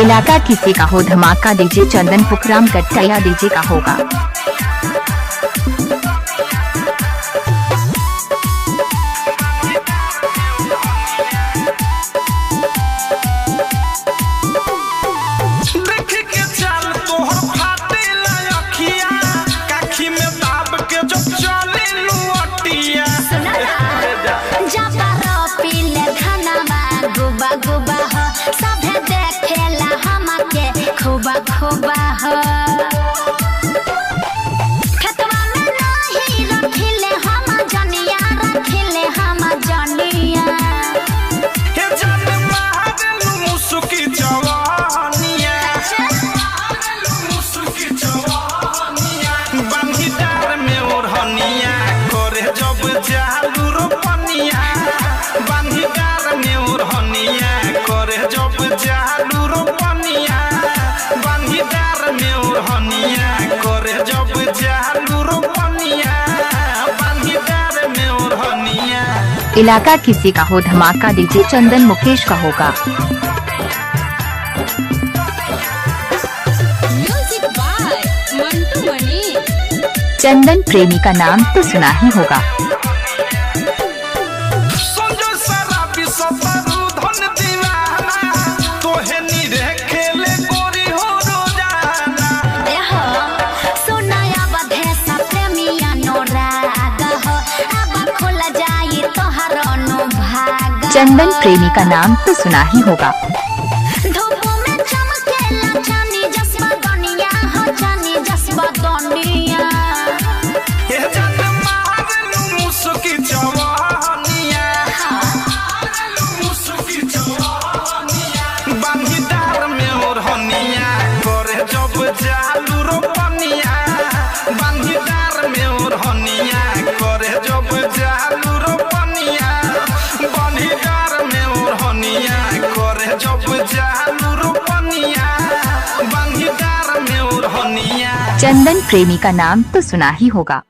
इलाका किसी का हो धमाका डीजे चंदन पुखराम कट्टैया डीजे का होगा। देख के चाल तोहर फाटेला अखिया, काखी में दाब के जो चले लुअटिया। गुबा गुबा हो सभे देखेला हमके खुबा खुबा हो। खेतवा में नाही रखिले हम जनिया, रखिले हम जनिया। हे जान मारलू मुसुकी जवानिया, मुसुकी जवानिया। बांधी डार में ओढ़निया करे जब जालू रोपनिया। बांधी डार में ओढ़निया करे जब जालू रोपनिया। बांधी डार में ओढ़निया करे जब जालू रोपनिया। बांधी डार में ओढ़निया। इलाका किसी का हो धमाका डीजे चंदन मुकेश का होगा। म्यूजिक बाय मंटू मनी। चंदन प्रेमी का नाम तो सुना ही होगा। संजो शराबी सतरू धन दीवाना, तोहे नीरे खेले गोरी हो रोजाना। एहो सुनाया बधेसा प्रेमिया अनुराग हो, अब खुल जाई तोहर अनुभाग। चंदन प्रेमी का नाम तो सुना ही होगा। धूप में चमकेला चानी जसवा दुनिया हो, चानी जसवा दुनिया। हे जान मारलू मुसुकी जवानिया, मुसुकी जवानिया। बांधी डार में ओढ़निया करे जब जालू रोपनिया। बांधी डार में ओढ़निया करे जब जालू रोपनिया। बांधी डार में ओढ़निया करे जब जालू रोपनिया। बांधी डार में ओढ़निया। चंदन प्रेमी का नाम तो सुना ही होगा।